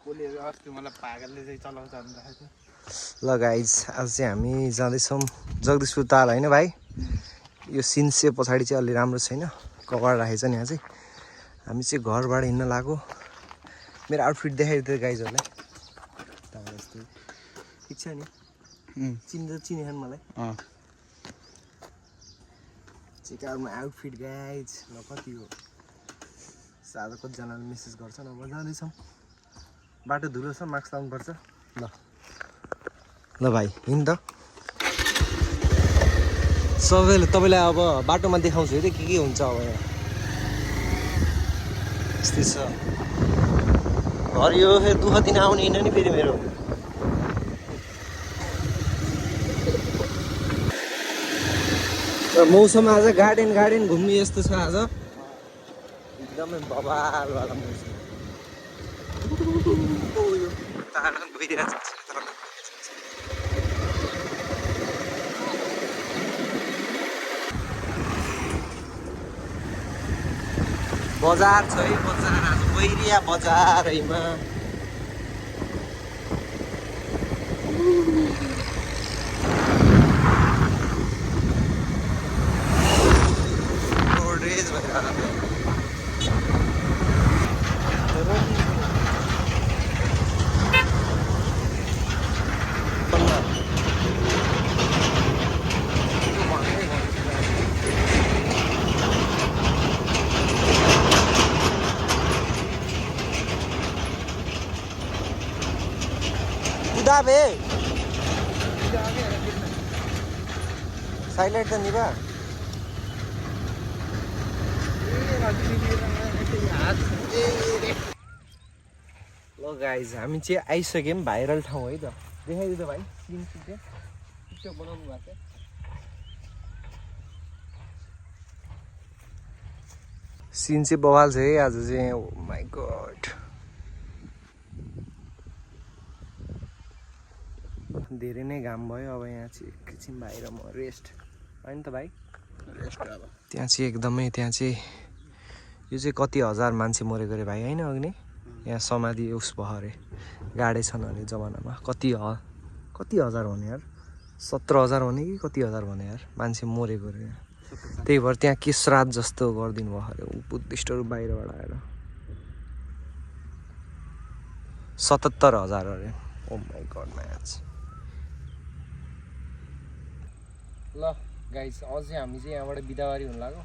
ल गाइज आज चाहिँ हामी जाँदैछौँ जगदीशपुर ताल होइन भाइ। यो सिन चाहिँ पछाडि चाहिँ अलि राम्रो छैन, कभर राखेको छ नि। यहाँ चाहिँ हामी चाहिँ घरबाट हिँड्न लाग्यो। मेरो आउटफिट देखाइदियो गाइजहरूलाई। ठिक छ नि, चिने मलाई चिकारमा आउटफिट गाइज। ल कति हो सादा, कतिजनाले मेसेज गर्छन्। अब जाँदैछौँ, बाटो धुलो छ, मास्क लाउनुपर्छ। ल भाइ हिँड त। सबैले तपाईँलाई अब बाटोमा देखाउँछु है त के हुन्छ अब यहाँ। यस्तै छ घर। यो फेरि दुःख दिन आउने होइन नि फेरि मेरो। मौसम आज गार्डन घुम्ने यस्तो छ आज, एकदमै बवालवाला मौसम। गइरहेको छ बजार छ है, बजार आज बैरिया बजारैमा। रोडरेज भइरहेको बे साइलेंट त निभा। ल गाइज हामी चाहिँ आइसक्यौँ भाइरल ठाउँ है त। देखाइदियो त भाइ सिन चाहिँ टिकटक बनाउनु भएको छ। सिन चाहिँ बवाल छ है आज चाहिँ। ओ माई गॉड, धेरै नै घाम भयो। अब यहाँ चाहिँ एकैछिन बाहिर म रेस्ट होइन त भाइ, रेस्ट। अब त्यहाँ चाहिँ एकदमै, त्यहाँ चाहिँ यो चाहिँ कति हजार मान्छे मरेको अरे भाइ होइन अघि नै। यहाँ समाधि उस भयो अरे, गाडे छन् अरे जमानामा। कति हजार भने यार, 17,000 भने कि कति हजार भने यार मान्छे मरेको अरे यहाँ। त्यही भएर त्यहाँ के श्राद्ध जस्तो गरिदिनु भयो अरे बुद्धिस्टहरू बाहिरबाट आएर। 77,000 अरे। ओ माई गॉड म्याच। ल गाइस अझै हामी चाहिँ यहाँबाट बिदावारी हुन लाग्यो।